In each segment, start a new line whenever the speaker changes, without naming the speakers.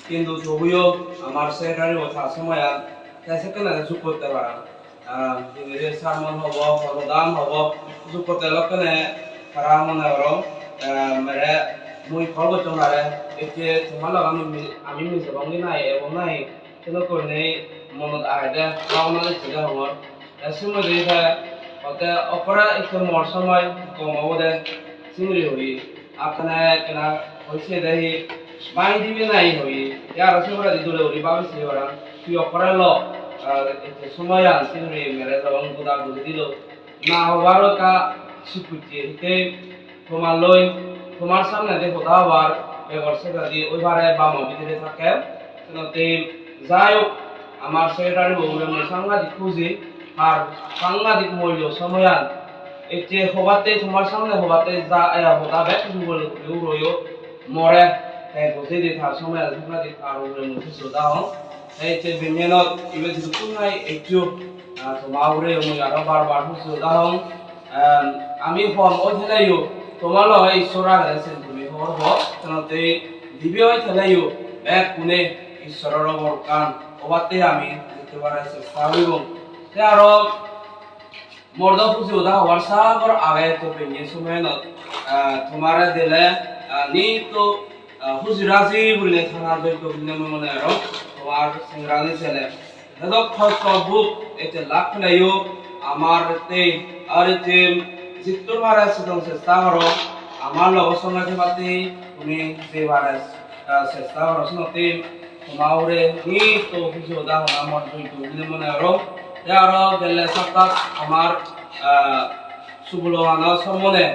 কিন্তু তবুও আমার সেক্রেটারি কথা সময় সেখানে যোগ করতে পারা সারমন হব, প্রদান হব, যোগ করতে লোকনে তারা মনে করো মেরে মুই খবর করতে এতিয়া তোমার লগ আমি মিছে বঙ্গি নাই এবং নাই কিন্তু করে মনত আহে দে ভাবনা দিচ্ছে দে হবর সময় দিয়ে হতে অপরা একটু মর সময় কম হব দে চিংড়ি হই আপনার কেনা হয়েছে দেখি বাই দিবি নাই হই ইয়ার সেগুলা দি দূরে উড়ি বাবিছে ওরা তুই অপরা ল সময় আন চিংড়ি মেরে যখন গুদা গুদি দিল না হবারও কা স্বীকৃতি তোমার লই তোমার সামনে দিয়ে কথা হবার বেগর সেটা দিয়ে ওইবারে বাম ভিতরে থাকে। যাই হোক, আমার সেক্রেটারি বউরে মই সাংঘাতিক খুঁজি আর সাংঘাতিক মূল্য সময়ান এতে হবাতে তোমার সামনে হবাতে যা হতা বেক রইও মরে তাই বসে দিয়ে থার সময় সাংঘাতিক আর উপরে মুখে শ্রোতা হন। এই যে বিজ্ঞানত ইবে যেটুকু নাই একটু তোমার উপরে মই আরো বারবার শ্রোতা হন। আমি হম ওই থেলাইও তোমার লগে ঈশ্বর আছেন, তুমি হর হ তেনতে দিবি ওই থেলাইও এক কোনে ঈশ্বরের বরকান অবাতে আমি যেতে পারার চেষ্টা করিব। তে আরো মর্দ খুশি ওদা হওয়ার সাগর আগে তো পেঙ্গে সময়নত তোমারে দিলে নি তো খুশি রাজি বলে থানা যোগ্য বলে মনে আরো তোমার সিংরানি ছেলে বুক এতে লাখ নাইও আমার তে আর এতে জিত্তর মারা চেষ্টা করো, আমার লগত সঙ্গে পাতি তুমি যে বারে চেষ্টা করো শুনতে তোমারে নি তো খুশি ওদা হওয়া আমার যোগ্য বলে মনে আরো আরো গেলে সপ্তাহ আমার সুবুলহানা সমনে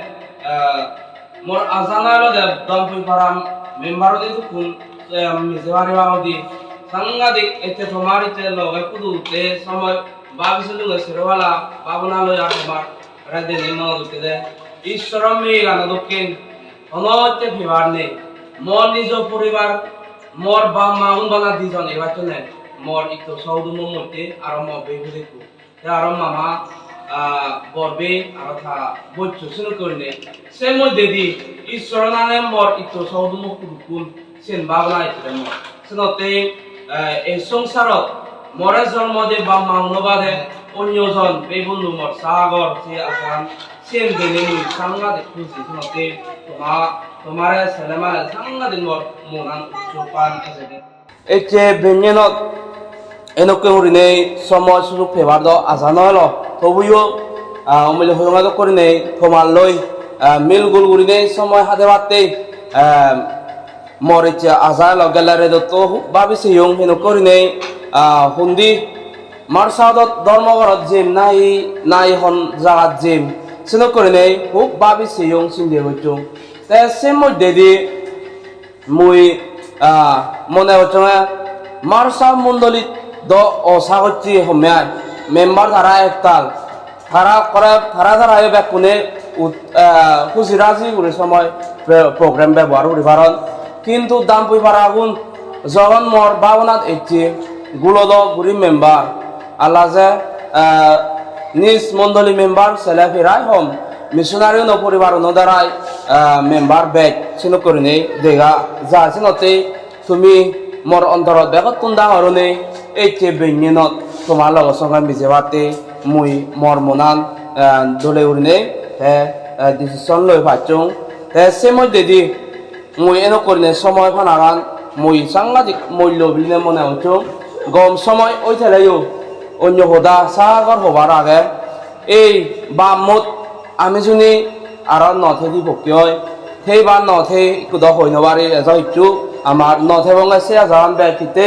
মোর আজানালো দে দমপুই পারাম মেম্বারও দি কোন মিজে বাড়ি দি সাংঘাতিক এতে তোমার ইতে লগে কুদুতে সময় ভাবিছিল সেরওয়ালা ভাবনা লই আর তোমার রাতে মন দুঃখে দে ঈশ্বর মেয়ে গান দক্ষিণ অনতে ফিবার নেই। মোর নিজ পরিবার মোর বা মা উন বানা দিজন এবার তো নেই মোর ইতো সৌদুম মধ্যে আর ম বেহু দেখু আর মামা বরবে আর থা বচ্চু শুনু করনে সে মধ্যে দি ঈশ্বর নানে মোর ইতো সৌদুম কুদুকুন সেন ভাবনা ইতো মোর সেনতে এই সংসারত মরে জন্ম দে বা মা বাদে অন্যজন বে বন্ধু মোর সাগর সে আসান সেন দিনে মুই সাংঘাতিক খুশি। সেনতে তোমার ছেলে মানে সাংঘাতিক মোর মনান উচ্চ পান আছে। এই যে ব্যঞ্জনত এনেকে উরিনে সময় সুযোগ ফেভার দ আজানো হলো, তবুও অমূল্য হয়ঙ্গা করে নেই তোমার লই মিল গুল গুরিনে সময় হাতে বাতে মরিচ আজা লগেলারে তো ভাবিছে ইয়ং হেন করে নেই হুন্দি মারসাদত ধর্মঘরত জিম নাই নাই হন জাগাত জিম সেন করে নেই খুব ভাবিছে ইয়ং চিন্তা হইছো। তে সে মধ্যে দি মুই মনে হচ্ছে মারসা মণ্ডলীত দ অসা হচ্ছে হম্যায় মেম্বার ধারা একতাল ধারা করে ধারা ধারা বেকুনে খুশি রাজি করে সময় প্রোগ্রাম ব্যবহার করি পারন, কিন্তু দাম পুই পারা আগুন যখন মর ভাবনাত এচ্ছে গুলদ গুড়ি মেম্বার আল্লাহ যে নিজ মণ্ডলী মেম্বার ছেলে ফেরাই হম মিশনারি পরিবার দ্বারাই মেম্বার বেগ চিন করে নেই দেখা যা চিনতে তুমি মোর অন্তৰত বেগত তুন্দা হৰণে এই যে বেঙেনত তোমার লগত সঙ্গে মিজে বাতে মুই মর মনান দলে উড়নে হে ডিসিশন লৈ পাচ্ছুং। হে সে মধ্যে দি মুই এনে করিনে সময় ফানাগান মুই সাংঘাতিক মূল্য বিলিনে মনে হচ্ছ গম সময় ওই থেলাইও অন্য হোদা সাগর হবার আগে এই বামত আমি শুনি আর নথে দি ভক্তি হয় সেই বা নথে কুদ হই নবারি এজ ইচ্ছু আমার নথে বঙ্গে সে আজান ব্যক্তিতে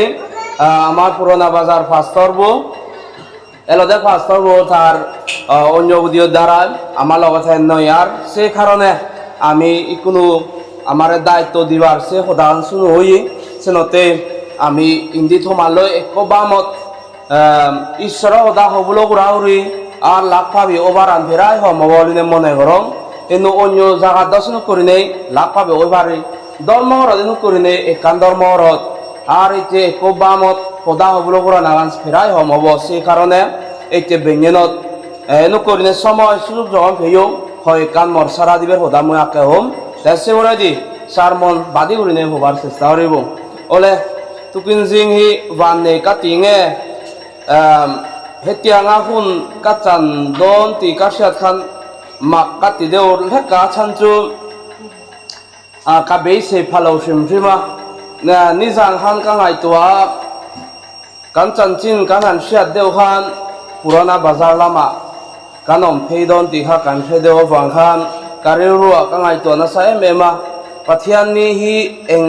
আমার পুরোনা বাজার ফাস্তর বউ এলদে ফাস্তর বউ তার অন্য বুদির দ্বারা আমার লগত নয়ার সে কারণে আমি কোনো আমার দায়িত্ব দিবার সে সদান শুনো হই সেনতে আমি ইন্দি থমালৈ এক বামত ঈশ্বর সদা হবলো ঘুরা আর লাভ পাবি ওবার আন ফেরাই হম বলিনে মনে করং। কিন্তু অন্য জায়গা দর্শন করি নেই লাভ পাবে ওই বাড়ি ধর্মহরত এনো করি নেই একান ধর্মহরত আর এই যে এক বামত সদা হবলো ঘুরা নাগান ফেরাই হম হব। সেই কারণে এই যে ব্যঞ্জনত এনো করিনে সময় সুযোগ যখন ফেয়ো হয় কান মর সারা দিবের সদা মই আকে হোম সে দি সার মন বাদি করিনে হবার চেষ্টা করিব ওলে। Tukin zing hi vannei ka ti nge? Hetianga hun ka chan dawn tih ka hriat khan mak ka ti deuh hlek a, chhan chu ka beisei pha lo hrim hrim a. Nizan khan ka ngaihtuah a, kan chanchin kan han hriat deuh khan Purana Bazar lamah kan awm phei dawn tih kha kan hre deuh avang khan ka rilruah ka ngaihtuah nasa em em a, Pathianni hi eng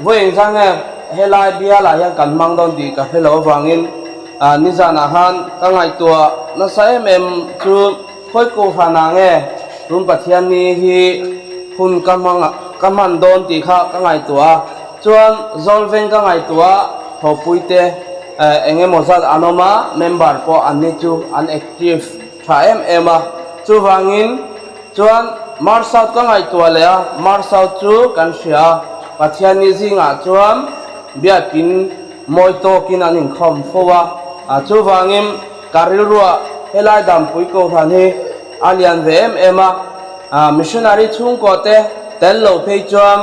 Vawi engzah nge helai bialah hian kan hmang dawn tih ka hre lo avangin nizanah khan ka ngaihtuah nasa em em chu khawi kohhranah nge tun Pathianni hi hun ka hmang ka hman dawn tih kha ka ngaihtuah a, chuan Zawlveng ka ngaihtuah thawhpuite eng emaw zat an awm a, member pawh an ni chu an active tha em em a, chuvangin Chuan Marsaut ka ngaihtuah leh a, Marsaut chu kan hria a, Pathianni zingah chuan biakin mawi tawkin an inkhawm fo a, chuvangin ka rilruah helai dampui kohhran hi a lian ve em em a, missionary chhungkaw te tel lo phei chuan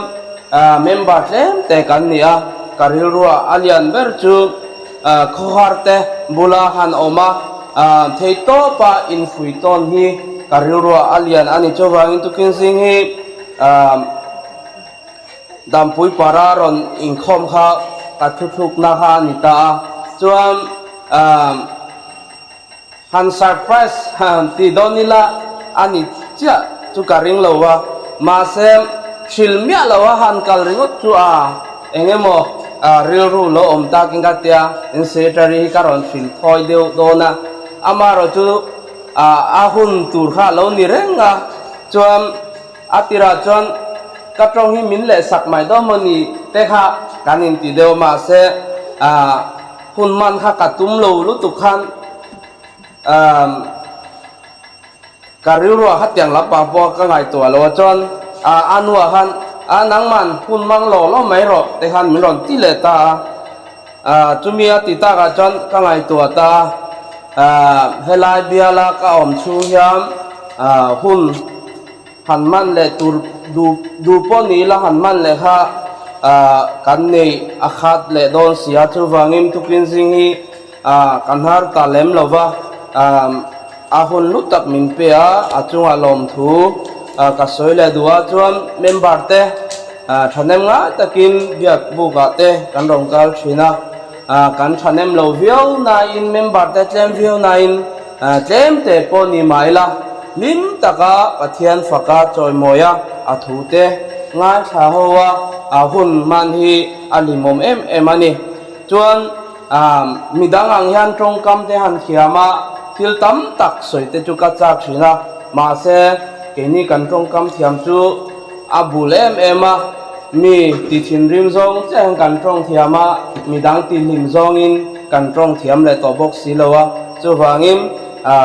member tlem te kan ni a, ka rilruah a lian ber chu Khawhar te bula han awm a, theihtawpa infuih tawn hi ka rilruah a lian a ni. Chuvangin tukin zing hi Dampui para rawn inkhawm kha ka thuthlukna kha a ni ta a. Chuan Han surprise tih dawn ila a ni chiah chu ka ring lo a, mahse hril miah lo a han kal ringawt chu a eng emaw rilru lo awm takin ka tia, in secretary hi ka rawn hril thawi deuh dawn a, amaherawh chu a hun tur kha a lo ni reng a, chuan a tirah chuan ka tawng hi min leh sak mai dawn maw ni te kha kan inti deuh a, mahse Hun man kha ka tum lo lutuk khan umm ka rilruah kha tiang lampang pawh ka ngaihtuah lo a chuan a nuah khan a nangman hun mang lo lo mai rawh te khan min rawn ti leh ta a, chumi a ti takah chuan ka ngaihtuah ta a, helai biala ka awm chhung hian hun Han man leh tur duh duh pawh ni ila han man leh kha ah kan neih a khat leh dawn si a, chuvangin tukin zing hi ah ka hnar ta lem lo va, ah a hun lu tak min pe a, a chungah lawmthu ah ka sawi leh duh a, chuan member te ah thahnem ngai takin biak bukah te kan rawn kal thin a, ah kan thahnem lo viau nain member te tlem viau nain Tlem te pawh ni mah ila, hlim taka Pathian faka chawimawia a thute ngaithla ho a, a hun hman hi a hlimawm em em a ni. Chuan midang ang hian tawngkam te han thiam a, thil tam tak sawi te chu ka chak thin a, mahse keini kan tawngkam thiam chu a bul em em a, mi ti thinrim zawng chiah hian kan tawng thiam a, midang ti hlim zawngin kan tawng thiam leh tawh bawk si lo a, chuvangin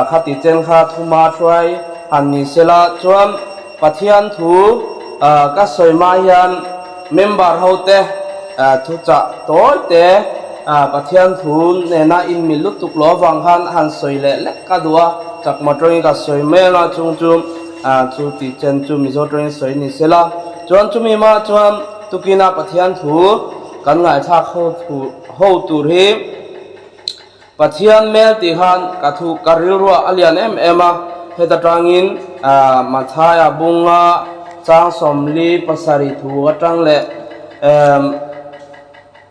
khati chen kha thuma hruai han ni sela chuan Pathian thu ka sawi hma hian member hote thuchah tawi te Pathian thu nena inmil lutuk lo avang khan han sawi leh lek ka duh a, chakma tawngin ka sawi mai anga chung chu. Chu tih chen chu Mizo tawngin sawi ni se la, chuan chumi hma chuan tukina Pathian thu kan ngaithlak ho thu ho tur hi Pathian mel tih khan ka thu ka rilruah a lian em em a, heta tangin Mathaia bunga chang 47 thu atang leh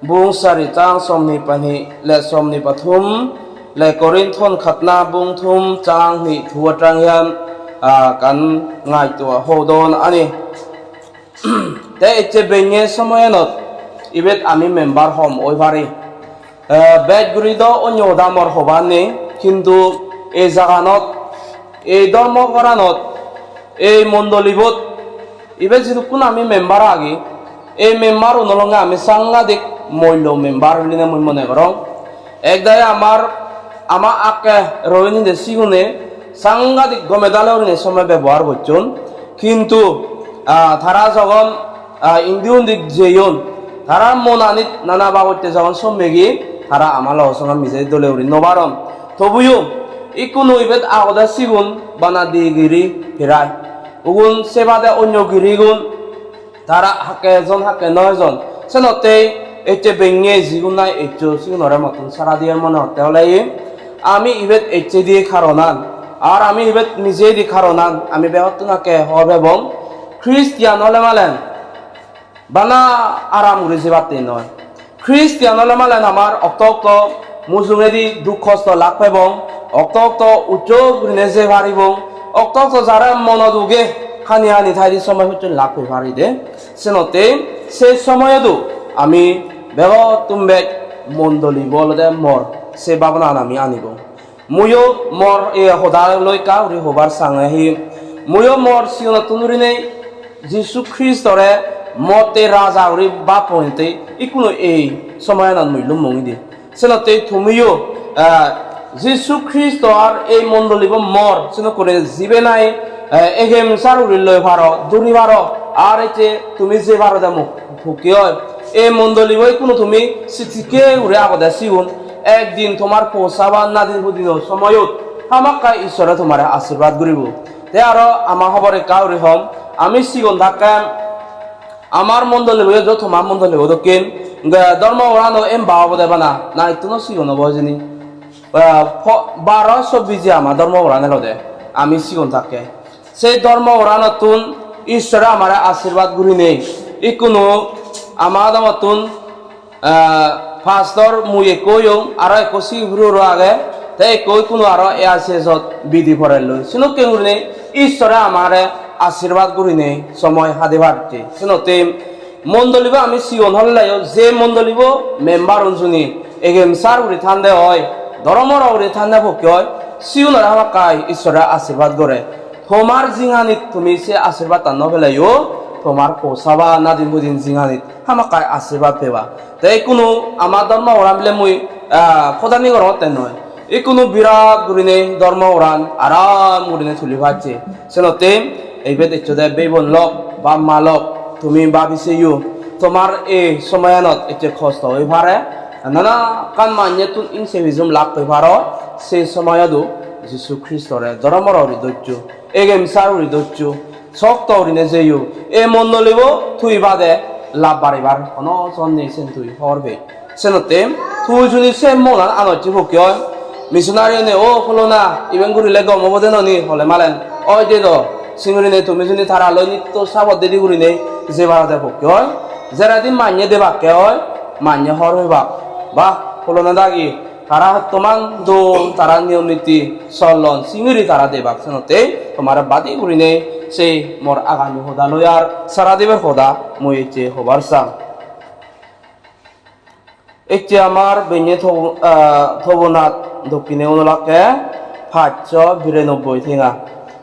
Bung sarih chang 22 leh 23 leh Korinth thawn khatna bung thum chang hnih thu atang hian kan ngaihtuah ho dawn a ni. Te iche benge samoyanot ibet ami member hom oivari. Bed guri do onyo damor hoban ni kintu ei jaganot ei dormo goranot ei mondolibot ibet jidukun ami member agi এই member উনলঙ্গে আমি সাংঘাতিক মূল্য member হইলে মই মনে করং। একদায় আমার আমার আকে রবীন্দ্র সিগুনে সাংঘাতিক গমেদালে সময় ব্যবহার করছেন, কিন্তু তারা যখন ইন্দি উন্দি যেয়ন তারা মন আনিত নানা বাবরতে যখন সম্মেগি তারা আমার সঙ্গে মিজে দলে উড়ি নবারন তবুও ইকুনো ইবেদ আগদা সিগুন বানা দিয়ে গিরি ফেরায় উগুন সেবাদে অন্য গিরিগুন তারা হাকে এজন হাকে নয়জন সেনতে। এতে বেঙে যিগুণ নাই এইটো সিগুণরে মতন সারা দিয়ে মনে হতে হলে আমি ইবেত এইচে দিয়ে খারনান আর আমি ইবেত নিজে দি খারনান আমি বেহত নাকে হবে এবং খ্রিস্টিয়ান হলে মালেন বানা আরাম করে যে বাতে নয়। খ্রিস্টিয়ান হলে মালেন আমার অক্ত অক্ত মুজুঙেদি দুঃখ কষ্ট লাভ পাইব, অক্ত অক্ত উচ্চ ঘুরিনে যে পারিব, অক্ত অক্ত যারা মনত উগে হানি হানি থাই সময় হচ্ছে লাভ পাই পারি দে। সেনতে সেই সময়তো আমি বেগ তুমবে মণ্ডলী বলদে মর সে ভাবনা আমি আনিব। মুয়ো মর এ সদা লৈ কাউরি হবার চাঙেহি মুয়ো মর সিয়ন তুনুরিনে যীশু খ্রিস্টরে মতে রাজা উরি বাপ হইতে ইকুনো এই সময় না মূল্য মঙি দে। সেনতে তুমিও যীশু খ্রিস্ট আর এই মণ্ডলীব মর সেন করে জীবে নাই এগেম সার উড়ি লই ভার দূরি ভার আর এই যে তুমি যে ভার দে মুখ ফুকি হয় এই মণ্ডলীব কোনো তুমি সিটিকে উড়ে আগতে সিগুন একদিন তোমার পৌঁছাবা না দিন দিন সময়ত হামাকা ঈশ্বরে তোমার আশীর্বাদ করিব। তে আর আমার খবরে কাউরি হম আমি সিগুন থাকাম আমার মণ্ডলী বই যত তোমার মণ্ডলী দক্ষিণ ধর্ম ওরানো এম বাবা দেবা না না ইতুনো সিগুন বজিনি 12 24 আমার ধর্ম ওরানে লদে আমি সিগুন থাকে। সেই ধর্ম ওরানতুন ঈশ্বরে আমার আশীর্বাদ গুরি নেই ইকুনো আমার নতুন ফার্স্টর মুই একইও আর একো সিগুরু আগে তাই একই কোনো আর এ আছে যত বিধি ভরে লই সিনো কেউ নেই ঈশ্বরে আমারে আশীর্বাদ করি নেই সময় হাদে ভাবছে। সিনোতে মণ্ডলীব আমি সিয়ন হলে যে মণ্ডলীব মেম্বার অঞ্জুনি এগেম সার উড়ি ঠান্ডে হয় ধর্মর উড়ি ঠান্ডা পক্ষে হয় সিউনের হামাকাই ঈশ্বরে আশীর্বাদ করে। তোমার জিঙানিত তুমি সে আশীর্বাদ টান ফেলাইও তোমার পৌঁছাবা না দিন বুদিন জিঙানিত হামাকাই আশীর্বাদ পেবা। তাই কোনো আমার ধর্ম ওরান বলে মুই ফদানি করতে নয় এই কোনো বিরাট গুরিনে ধর্ম ওরান আরাম গুরিনে চলি ভাবছে। সেনতে এই বেদ দে বেবন লক বা মালক তুমি ভাবিছে you তোমার এই সময়ানত এতে কষ্ট হয়ে পারে নানা কান মান্য তুন ইনসেভিজম লাভ হয়ে পারো। সেই সময়তো যীশু খ্রিস্টরে ধর্মর ধৈর্য এগেম সার ধৈর্য শক্ত অরিনে যেইও এ মণ্ডলীব থুই বাদে লাভ বাড়িবার কোনো সন্দেহ সেন তুই হরবে। সেনতে তুই যদি সে মনান আনচ্ছি ভুকিয় মিশনারি নে ও ফলো না ইবেন ঘুরিলে গম হব দে ননি হলে মালেন ওই দে দ সিঙুরি নে তুমি যদি তারা লই নিত্য সাবত দেদি ঘুরি নেই যে বাড়াতে ভুকি হয় যারা দিন মান্য দেবাকে হয় মান্য হর হইবা বাহ ফলো না দাগি তারা তোমার দো তারা নিয়ম নীতি চলন সিঙুরি তারা দেবাক। সেনতে তোমার বাদি ঘুরি নেই সেই মোর আগামী হোদা লই আর সারা দিবের হোদা মই যে হবার চাম। একটি আমার বেñে থবনাথ দক্ষিণে অনুলাকে 592 ঠেঙা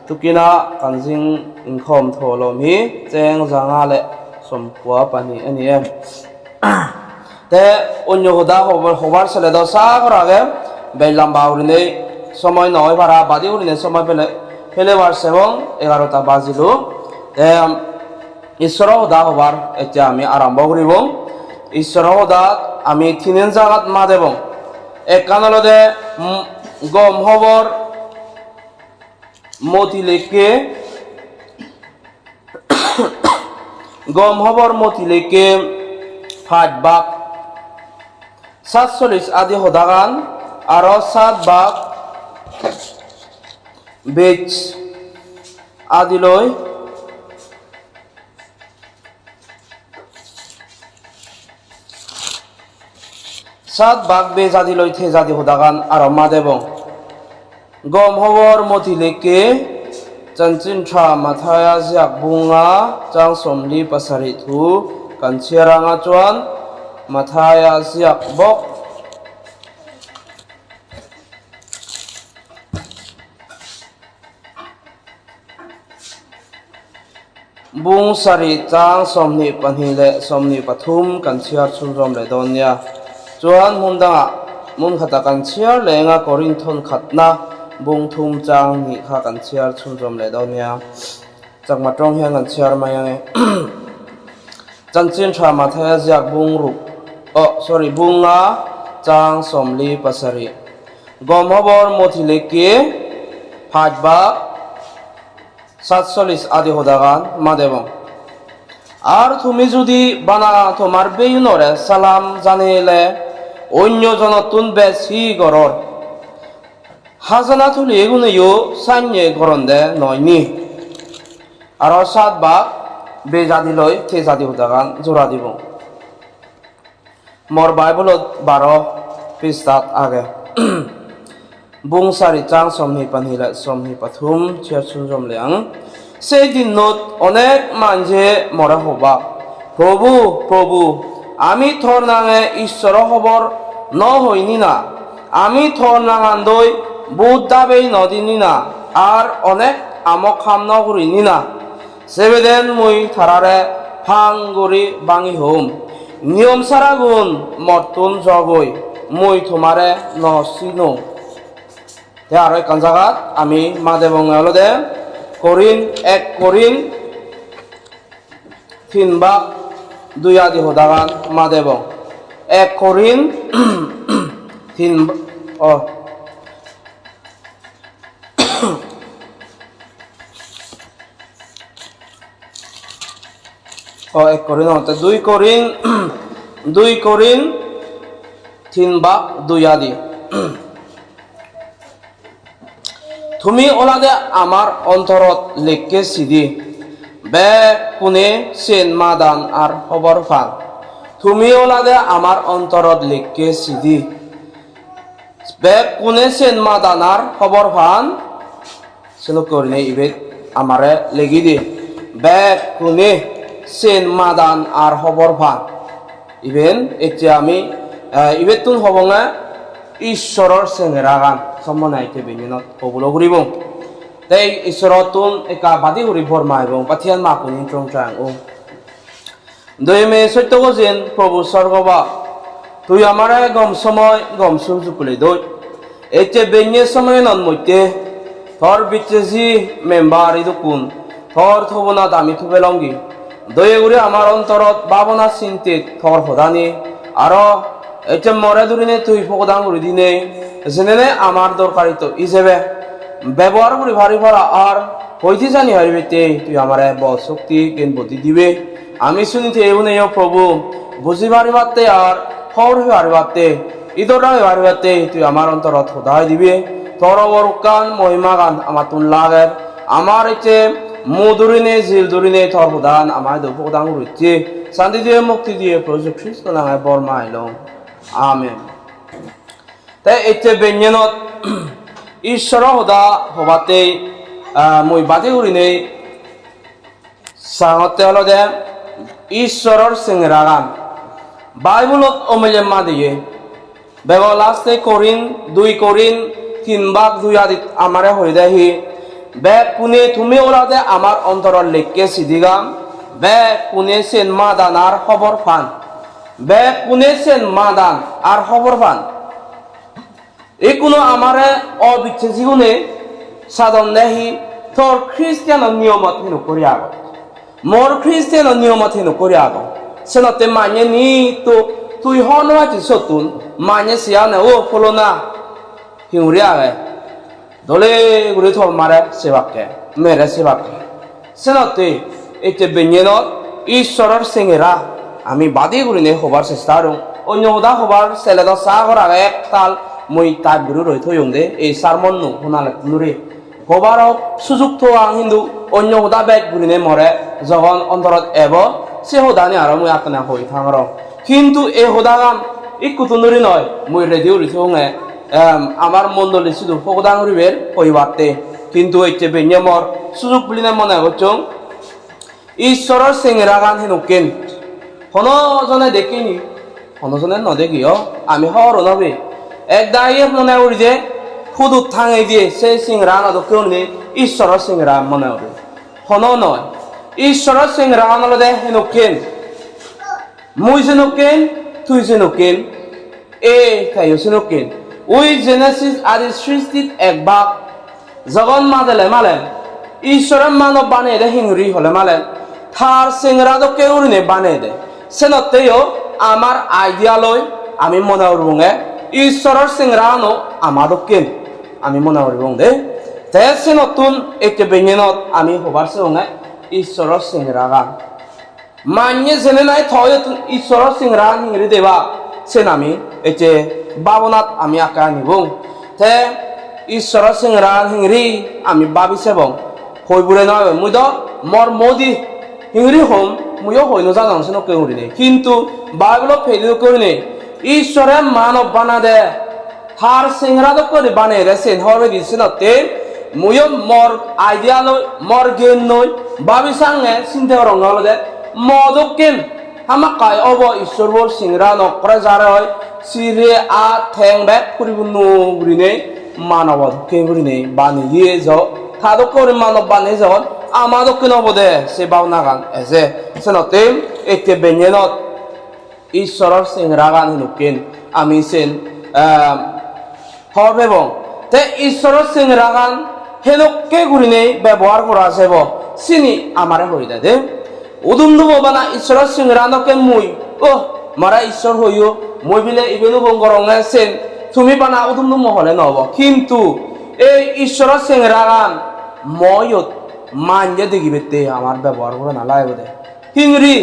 tukina kanjing inkhawm tholawm hi cheng zanga leh 95 ani em te অন্য হোদা হবার ছেলে দাও সাগর আগে বেল লম্বা উড়িনে সময় নয় ভাড়া বাদি উড়িনে সময় ফেলে ফেলে বাড়ছে এবং 11টা বাজিল। তে ঈশ্বর হোদা হবার এতিয়া আমি আরম্ভ করিব। ঈশ্বর হোদা আমি তিনেন জায়গাত মা দেব একানলদে গম হবর মতি লেকে গম হবর মতি লেকে 5 বাক 47 আদি হোদাগান আর 7 বাক বেচ আদিলৈ 7 বাক বেজ আদিলৈ থেজাদি হোদাগান আর মা দেব গম হবর মতি লেকে chanchin tha mathaya ziak bunga chang 47 thu kan chhiaranga chuan mathaya ziak bawk bung sarih chang 22 leh 23 kan chhiar chhunzawm leh dawn nia chuan hmun dangah hmun khatah kan chhiar leng a Korinthon khatna bung thum chang nih kha kan chhiar chhunzawm leh dawn nia chakma tawng hian kan chhiar mai ang e. Chanchin tha Mathaya ziak bung ruk oh sorry bunga chang 47 গম হবর মথিলেকে 5 বা 47 আদি হোদাগান মাদেব। আর তুমি যদি বানা তোমার বেইনরে সালাম জানিলে অন্য জনতুন বেশি গরর হাজানা তুলি এগুনেও সাইনে গরন দে নয়নি। আর সাত বা বেজাদি লই তেজাদি হুদাগান জোড়া দিব। মোর বাইবলত 12 পৃষ্ঠাত আগে বুংসারি চাং 22 le 23 chiar chunjom leang। সেই দিনত অনেক মানজে মরা হবা, প্ৰভু প্ৰভু, আমি থৰ নাঙে ঈশ্বৰ খবৰ ন হইনি না? আমি থৰ নাঙান্দৈ বুধ দাবেই নদিনি না? আর অনেক আমক খাম নকরিনি না? সেবেদেন মুই থারারে ফাং গরি বাঙি হোম, নিয়ম সারা গুণ মর্তুন জগৈ মুই তোমারে নচিনো। তে আৰু এখন জাগাত আমি মাদে বঙে করিন 1 করিন 3 বা 2 আদি হোদাগান মাদেব 1 করিন 3 ও ও 1 করিন 2 করিন 2 করিন 3 বা 2 আদি। তুমি ওলাদে আমার অন্তরত লেখকে সিদি বে কোনে সেন মাদান আর খবর ফান। তুমি ওলাদে আমার অন্তরত লেখকে সিদি বে কোনে সেন মাদান আর খবর ফান। সেন করিনে ইবে আমারে লেগি দি বে কোনে সেন মাদান আর খবর ফান। ইভেন এতিয়া আমি ইবেতুন হবঙে ঈশ্বৰৰ চেঙেৰা গান সম্বনাইতে বেনিনত কবুলো ঘুরিব। তাই ঈশ্বরতুন একা বাদি ঘুরি ভরমাইব পাথিয়ান মাকুনি ট্রং ট্রাং ও দুই মে সত্য গজেন প্রভু স্বর্গবা তুই আমারে গম সময় গম সুযোগ দই এতে বেনিয়ে সময় নন মইতে থর বিচেজি মেম্বার ইদুকুন থর থবনা দামি থুবে লঙ্গি দয়ে ঘুরে আমার অন্তরত ভাবনা চিন্তিত থর সদানি আর এটা মরে ধরিনে তুই ফকদাং করে দিনে জেনে আমার দরকারি তো ইজেবে ব্যবহার করি ভারি ভরা আর হইতে জানি হারিবে তুই আমার বল শক্তি জ্ঞান বুদ্ধি দিবে। আমি শুনিতে এগুনে প্রভু বুঝি পারিবাতে আর খবর পারিবাতে ইদরা পারিবাতে তুই আমার অন্তরত সদায় দিবে। তোর গান মহিমা গান আমার তুন লাগের আমার এতে মধুরিনে জিল ধরিনে থর প্রধান আমার প্রদান রয়েছে শান্তি দিয়ে মুক্তি দিয়ে প্রভু খ্রিস্ট নামে বর্মা আইল, আমেন। তাই এতে ব্যঞ্জনত ঈশ্বর সদা হবাতে মই বাদে করি নেই সাঙতে হল দে ঈশ্বৰৰ চেঙেৰা গান বাইবলত অমূল্য মা দিয়ে বেগল লাস্টে করিন 2 করিন 3 ভাগ 2 আদিত আমারে হই দেহি বে কোনে তুমি ওলাদে আমার অন্তৰৰ লেখকে সিদিগাম বে কোনে সেন মাদান আর খবর ফান বে কোনে সেন মাদান আর খবর ফান। এই কোনো আমারে অবিচ্ছেসি গুণে সাধন দেহি তোর খ্রিস্টানের নিয়মত হেন করি আগত মোর খ্রিস্টানের নিয়মত হেন করি আগ সেনতে মান্য নি তো তুই হন আছি সতুন মান্য সিয়ানে ও ফলো না হিউরি আগে দলে গুড়ি থল মারে সেবাকে মেরে সেবাকে সেনতে এতে ব্যঞ্জনত ঈশ্বরের সেঙেরা আমি বাদি গুড়ি নে হবার চেষ্টা আৰু অন্য সদা হবার ছেলেদ চাহ করার এক তাল মই তাই গুরু রই থইং দে এই সারমন নু শুনালে নুরে হবার সুযোগ তো আং হিন্দু অন্য সদা বেগ গুড়ি মরে যখন অন্তরত এব সে সদানি আৰু মই আপনা হই থাঙর কিন্তু এই সদা গাম ইকুতো নুরি নয় মই রেডি উড়ি থঙে আমার মন্ডলী শুধু ফকদাং রিবের হইবাতে কিন্তু এইতে বেনিয়মর সুযোগ বুলি মনে করছং ঈশ্বরের সেঙেরা গান হেনুকেন হনজনে দেখিনি হনজনে নদেখিও আমি হর নবে এক দাইয়ে মনে করি যে খুদুত থাঙে দিয়ে সেই সিংরা নদকেও নেই ঈশ্বরের সিংরা মনে করি হন নয় ঈশ্বরের সিংরা নলদে হেনুকেন মুই যেনুকেন তুই যেনুকেন এ তাইও যেনুকেন ওই জেনেসিস আদি সৃষ্টিত এক ভাগ যখন মাদেলে মালেন ঈশ্বরের মানব বানিয়ে দে হিংরি হলে মালেন থার সিংরা দকে উড়িনে বানিয়ে দে সেনতেও আমার আইডিয়া লই আমি মনে করবো ঈশ্বরের সিংরানো আমাদকে আমি মনে করব দে তে সে নতুন একে বেঙেনত আমি হবার সঙ্গে ঈশ্বরের সিংরা গান। মান্য জেনে নাই থয় ঈশ্বৰৰ চিংৰা হিংৰি দেবা সেন আমি এতে বাবনাত আমি আকা আনিব তে ঈশ্বৰৰ চিংৰা হিংৰি আমি ভাবিছে বং হইবুৰে নয় মুই তো মর মোদি হিংরি হোম মুইও হই নজানো সেন করি কিন্তু বাইবেলত ফেলি করি ঈশ্বরে মানব বানা দে হার সিংরা করে বানিয়ে দে সেন হরবে দিছে নতে মুইও মর আইডিয়া লই মর জ্ঞান নই ভাবি সাংে চিন্তা রঙ দে মদকেন হামাকাই অব ঈশ্বরবোৰ সিংৰা নকৰে যাৰে হয় চিৰে আ ঠেং বেগ ফুৰিব নুগুৰিনে মানৱ কেগুৰিনে বানিয়ে যাও থাদক করে মানব বানিয়ে যাও আমাদকে নবদে সে বাউনা গান এজে সেনতে এতে বেঞ্জেনত ঈশ্বৰৰ চিংৰা গান হেনুকেন আমি সেন হরবেবং তে ঈশ্বৰৰ চিংৰা গান হেনকে গুৰিনে ব্যবহার করা যাব চিনি আমারে হই দে উদুম দুব বানা ঈশ্বৰৰ চিংৰানকে মুই ও মারা ঈশ্বর হইও মই বিলে ইবেনু বঙ্গরঙে সেন তুমি বানা উদুম দুম হলে নহব কিন্তু এই ঈশ্বৰৰ চিংৰা গান ময়ত মান্য দেখিবেতে আমার ব্যবহার করে নালাগিব দে হিংরি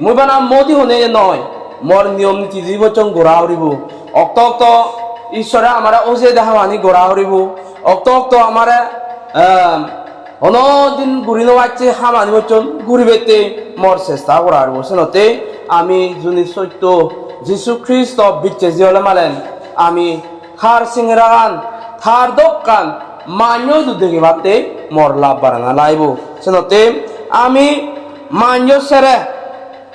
মই বানা মদি হনে নয় মর নিয়ম নীতি জীবচন গোড়া উড়িব অক্ত অক্ত ঈশ্বরে আমার ওজে দেখাবানি গোড়া উড়িব অক্ত অক্ত আমার অনদিন ঘুরি নোয়াচ্ছে হামানি বচন ঘুরিবেতে মর চেষ্টা করা আর বসেনতে আমি যোনি সত্য যীশু খ্রিস্ট বিচ্ছে জিহলে মালেন আমি হার সিংরাগান থার দোকান মান্য দুধে বাতে মর লাভ বাড়ানা লাইব সেনতে আমি মান্য সেরে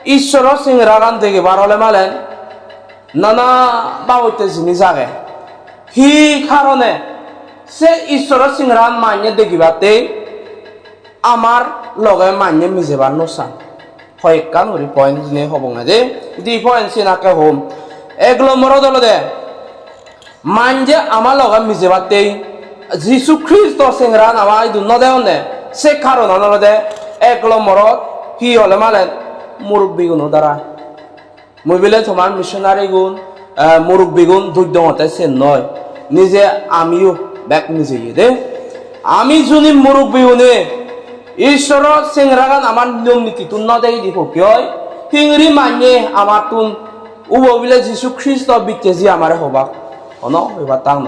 ঈশ্বর সিংরাগান দেখে বারলে মালেন নানা বাবতে জিনিস আগে হি কারণে সে ঈশ্বর সিংরান মান্য দেখিবাতে আমার লগে মান্য মিজেবার নোসান কয়েকখান হরি পয়েন্ট জিনে হব না যে দি পয়েন্ট সিনাকে হোম এগুলো মরদ দে মানজে আমার লগে মিজেবাতে যীশু খ্রিস্ট সিংরান আমার দুন্ন দেও নে সে কারণ দে এগুলো মরদ হি হলে মালেন মুরব্বী গুণ দ্বারা মই বিলে তোমার মিশনারি গুণ মুরব্বী গুণ ধৈর্য মতে সে নয় নিজে আমিও ব্যাক নিজে দে আমি যদি মুরব্বী গুণে ঈশ্বর সিংরাগান আমার নিয়ম নীতি তুন নদেই দিব কিয় হিংরি মান্য আমার তুন উব বিলে যীশু খ্রিস্ট বিতেজি আমার হবাক অন হইবা তাং ন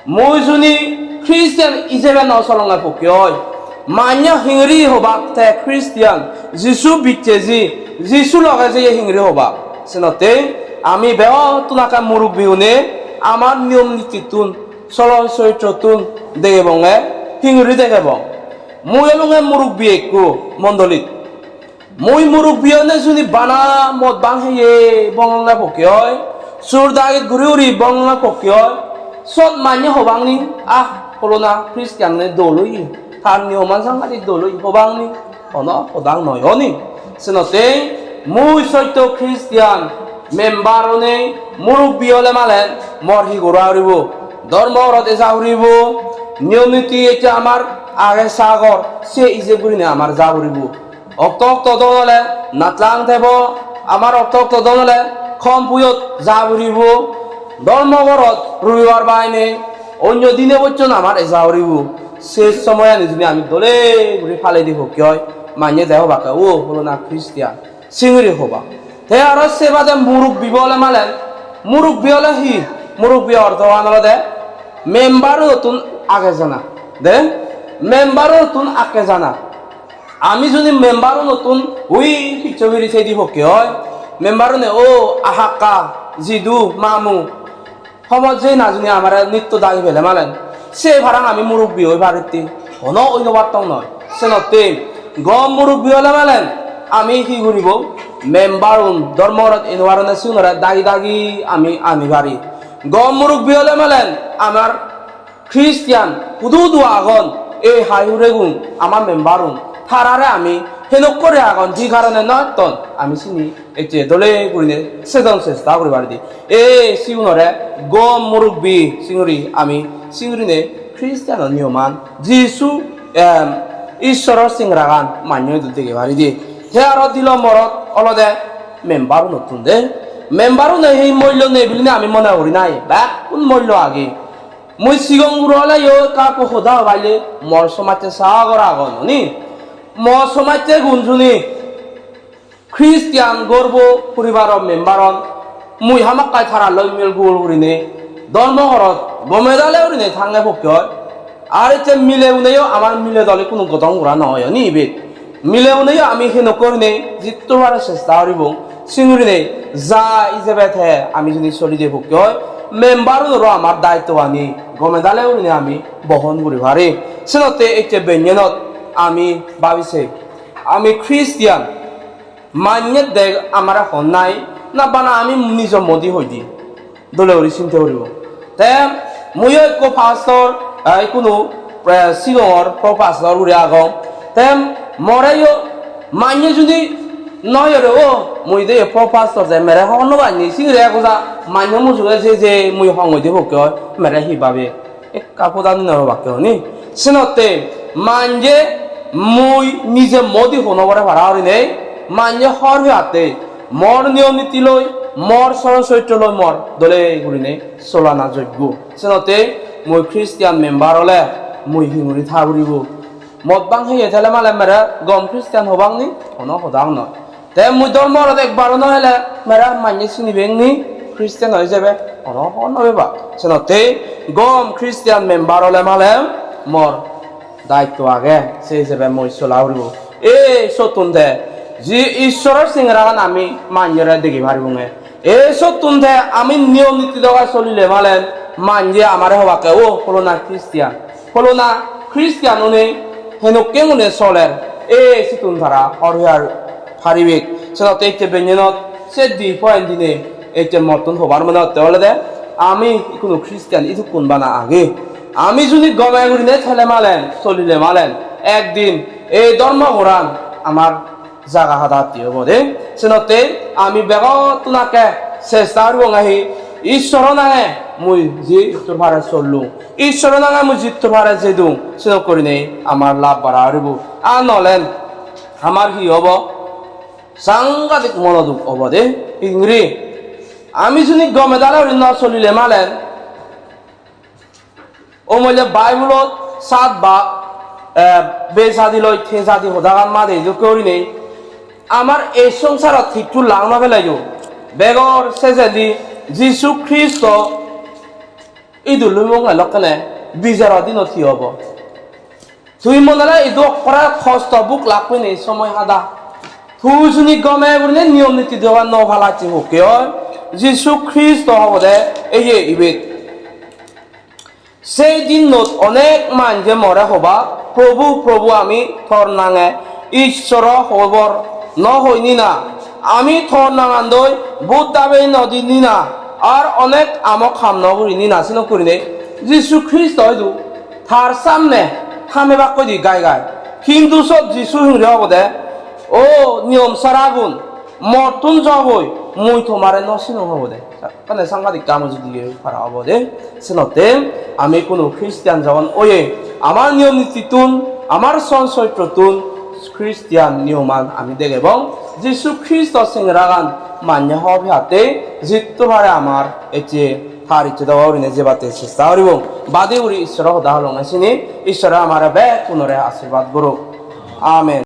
মই যদি খ্রিস্টান ইজেবে নচলঙে ফকিয় মান্য হিংরি হবাক তে খ্রিস্টান যীশু বিতেজি যীশু লগে যে হিংরি হবাক সেনতে আমি বেও তোমাকে মুরব্বী উনে আমার নিয়ম নীতি তুন চলন চরিত্র তুন দেখে বঙে হিংরি দেখে বং মই এলঙে মুরব্বী একো মণ্ডলীত মই মুরব্বী নে যদি বানা মদ বাং হেয়ে বংলা ফকিয় সুর দাগিত ঘুরি উড়ি বংলা ফকিয় সব মান্য হবাংনি আহ হলো না খ্রিস্টান নে দলই তার নিয়মান সাংঘাতিক দলই হবাংনি অন সদাং নয় হনি সেনতে মই সত্য খ্রিস্টান মেম্বার নে মুরব্বী হলে মালেন মরহি গোড়া উড়িব ধর্ম রতে যা উড়িব নিয়ম নীতি এটা আমার আগে সাগর সে ইজে গুড়ি আমার যা উড়িব অক্ত অক্ত দনলে নাতলাং থেব আমার অক্ত অক্ত দনলে খম পুয়ত যা উড়িব ধর্মঘরত রবিবার বাইনে অন্য দিনে বলছেন আমার এজা উড়িব শেষ সময় আনি যদি আমি দলে ঘুরে ফালে দিব কিয় মানিয়ে দেহ বাকা ও হলো না খ্রিস্টিয়ান সিঙরি হবা তে আর সেবাদে মুরব্বী বলে মালেন মুরব্বী হলে হি মুরব্বী অর্থ দে মেম্বারও নতুন আগে জানা দে মেম্বারও নতুন আগে জানা আমি যদি মেম্বারও নতুন we পিছবিরি সেই দিব কি হয় মেম্বারও নে ও আহাকা জিদু মামু সমাজ যে নাজনি আমার নিত্য দাগি ফেলে মালেন সে ভাড়াং আমি মুরব্বী হই ভারতী হন অন্য বার্তাও নয় সে নতে গম মুরব্বী হলে মালেন আমি কি করিব মেম্বার ধর্মরত এনোয়ারনে সিউনরে দাগি দাগি আমি আনি ভারি গম মুরব্বী হলে মালেন আমার খ্রিস্টিয়ান হুদু আগন এই হাইহুরে গুণ আমার মেম্বারুন থারারে আমি হেনক করে আগন যে কারণে নয় তন আমি চিনি এই দলে করিনে সেদন চেষ্টা করিবার দি এ সিউনরে গম মুরব্বী সিঙরি আমি সিঙরিনে খ্রিস্টান নিয়মান যিশু ঈশ্বরের সিংরাগান মান্য দিকে ভারি দি হে আর দিল মরত অলদে মেম্বারও নতুন দে মেম্বারও নেই সেই মূল্য নেই বুলি আমি মনে করি নাই বা কোন মূল্য আগে মই সিগং গুরলে ইয় কাকো সোধা হবাইলে মর সমাজে সাগর আগন নি মর সমাজে গুণশুনি। Christian গর্ব পরিবাৰৰ মেম্বারন মুই হামাক্কাই থারা লই মিল গুল উড়িনে ধর্মঘরত গমেদালে উড়িনে থাঙে পক্ষে হয়। আর এতে মিলে উনেও আমার মিলে দলে কোনো গতং করা নহয় নি ইবে মিলে উনেও আমি সে নকরিনে জিততে পারার চেষ্টা করিব সিঙুরিনে যা ইজেবে the আমি যদি চলি দিয়ে পক্ষে হয়। মেম্বারও আমার দায়িত্ব আনি গমেদালে উড়িনে আমি বহন করি পারি। সেনতে এতিয়া ব্যঞ্জনত আমি ভাবিছে আমি খ্রিস্টিয়ান মান্য দেখ আমার এখন নাই না বানা আমি নিজৰ মদি হৈ দি দলে উৰি চিন্তা কৰিব। তে ময়ো একো পাষ্টৰ কোনো শিলঙৰ পাষ্টৰ উৰি আগম। তে মৰেও মান্য যদি নয় রে, ও মুই দে পাষ্টৰ যে মেৰে হন বানি সিংৰে একোজা মান্য মুজুগে যে যে মুই সং দিব কিয় মেৰে সি বাবে এক কাপোৰ দানি নহবাক নি। সিনতে মানজে মুই নিজে মদি শুনবৰে ভাড়া হৰি নেই মানজে হৰ হাতে মৰ নিয়ম নীতি লৈ মৰ চৰণ চৰিত্ৰ লৈ মৰ দলে ঘূৰিনে চলা না যোগ্য। সিনতে মই খ্রিস্টিয়ান মেম্বাৰ হলে মুই হিঙুৰি থাউৰিব মদ বাং সেই থেলে মালে মেৰে গম খ্রিস্টিয়ান হবাং নি হন সদাং নয়। তে মুই ধর্মৰত একবাৰো নহলে মেৰা মান্য চিনিবেং নি খ্রিস্টিয়ান হৈ যাবে হন হন নবেবা। সিনতে গম খ্রিস্টিয়ান মেম্বাৰ হলে মালে মৰ দায়িত্ব আগে সেই হিসাবে মই চলা উৰিব। এই সতুন দে যি ঈশ্বৰৰ চিংৰাগান আমি মান্যৰে দেখি পাৰিব। এই সতুন দে আমি নিয়ম নীতি লগাই চলিলে মালে মানজে আমাৰে হবাকে ও হলো না খ্রিস্টিয়ান, হলো না খ্রিস্টিয়ান উনি হেনকে উনি চলের এই সিতুন ধারা হরিয়ার ফারিবেক। সেটাতে এইতে ব্যঞ্জনত সে 2 পয়েন্ট দিনে এইতে মতন হবার মানে হলে দে আমি কোনো খ্রিস্টিয়ান ইটু কোনবা না আগে আমি যদি গমাই গুড়ি ঠেলে মালেন চলিলে মালেন একদিন এই ধর্ম কোরআন আমার জাগা হাতাহাতি হব দে। সেনতে আমি বেগত তোমাকে চেষ্টা কৰিব আহি ঈশ্বৰ নাঙে মুই যি তোৰ ভাৰে চললো, ঈশ্বৰ নাঙে মুই যি তোৰ ভাৰে যে দিওঁ সেন কৰি নেই আমার লাভ বাড়া হারিব। আর নলেন আমার কি হব? সাংঘাতিক মনোযোগ হব দে। ইংরি আমি যদি গমেদালে ন চলিলে মালেন ও মইলে বাইবলত সাত বা বেচাদি লৈ থেজাদি সদাগান মাদে কৰি নেই আমার এই সংসাৰত ঠিকটো লাং নপেলাইও বেগৰ চেজেদি যীশু খ্ৰীষ্ট ঈদুল লকেনে বিচাৰৰ দিনত কি হ'ব? তুই মনলে ইদু কৰা কষ্ট বুক লাগবে নেই সময় হাদা। তুই শুনি গমে বলে নিয়ম নীতি দেওয়া ন ভালাচি হোকে যীশু খ্ৰীষ্ট হ'ব দে। এই যে ইবেদ সেই দিনত অনেক মানজে মৰে হবা, প্ৰভু প্ৰভু, আমি থৰ নাঙে ঈশ্বৰ খবৰ নহয়নি না, আমি থৰ নাঙান্দৈ বুট দাবে নদী নিনা আর অনেক আমক খাম নকরি নি নাচি নকরি নে। যীশু খ্রিস্ট হয়তো তার সামনে থামে বাক্য দি গাই গাই, কিন্তু সব যীশু হিংরে হব দে ও নিয়ম সারা গুণ মর্তুন যাবই মুই তোমারে নসিনো হব দে। মানে সাংঘাতিক কাম যদি পারা হব দে। সেনতে আমি কোনো খ্রিস্টান যখন ওয়ে আমার নিয়ম নীতি তুন আমার সন চরিত্র তুন খ্রিস্টান নিয়মান আমি দেখ এবং যীশু খ্রিস্ট সিংরাগান মান্য হবে হাতে জিততে পারে আমার এতে তার ইচ্ছে দেওয়া উড়িনে যে বাতে চেষ্টা করিব বাদে উড়ি ঈশ্বর সদা হলং আসিনি। ঈশ্বরে আমার বে পুনরে আশীর্বাদ করুক। আমেন।